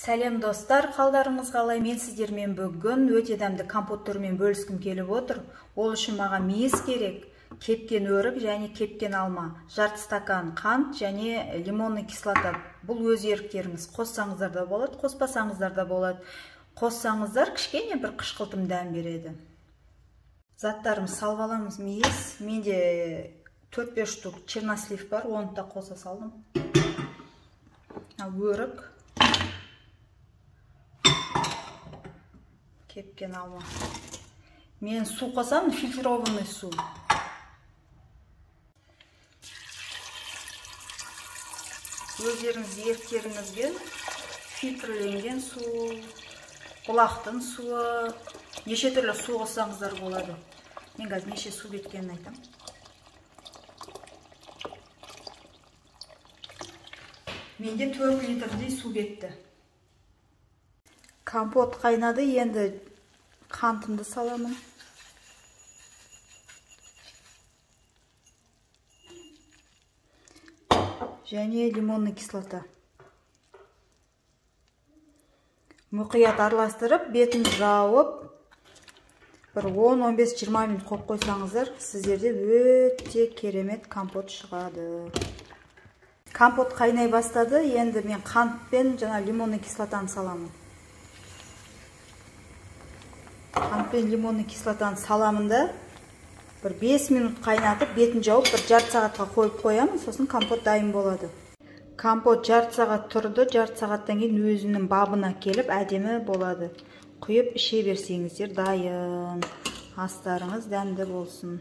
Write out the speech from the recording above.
Сәлем достар, қалдарыңыз қалай? Мен сіздермен бүгін өте дәмді компот түрімен бөліскім келіп отыр. Ол үшін маған мейіз керек, кепкен өрік және кепкен алма, жарты стакан қант және лимонный кислота. Бұл өз еріктеріңіз, қоссаңыздар да болады, қоспасаңыздар да болады. Қоссаңыздар кішкене бір қышқылтым дәм береді. Заттарымыз салып аламыз. Мейіз, менде 4-5 штук чернослив бар, оны да қоса салдым. Өрік, кепкен алма. Мен су қосамын, фильтрованный су. Өздеріңіз еріктеріңізбен фильтрленген су, бұлақтың суы, неше түрлі су қоссаңыздар болады. Мен қазір неше су кеткенін айтамын. Менде 4 литрдей су кетті. Компот қайнады, енді қантымды саламын. Және лимонный кислота. Мұқият араластырып, бетін жауып, бір 10-15-20 минут қойып қойсаңыздар, сіздерде өте керемет компот шығады. Компот қайнай бастады, енді мен қант пен жаңа лимонный кислотаны саламын. Қант пен лимонный кислотаны саламын да, бір 5 минут қайнатып, бетін жауып, бір жарты сағатқа қойып қоямын, сосын компот дайын болады. Компот жарты сағат тұрды, жарты сағаттан кейін өзінің бабына келіп, әдемі болады. Құйып іше берсеңіздер дайын. Астарыңыз дәмді болсын.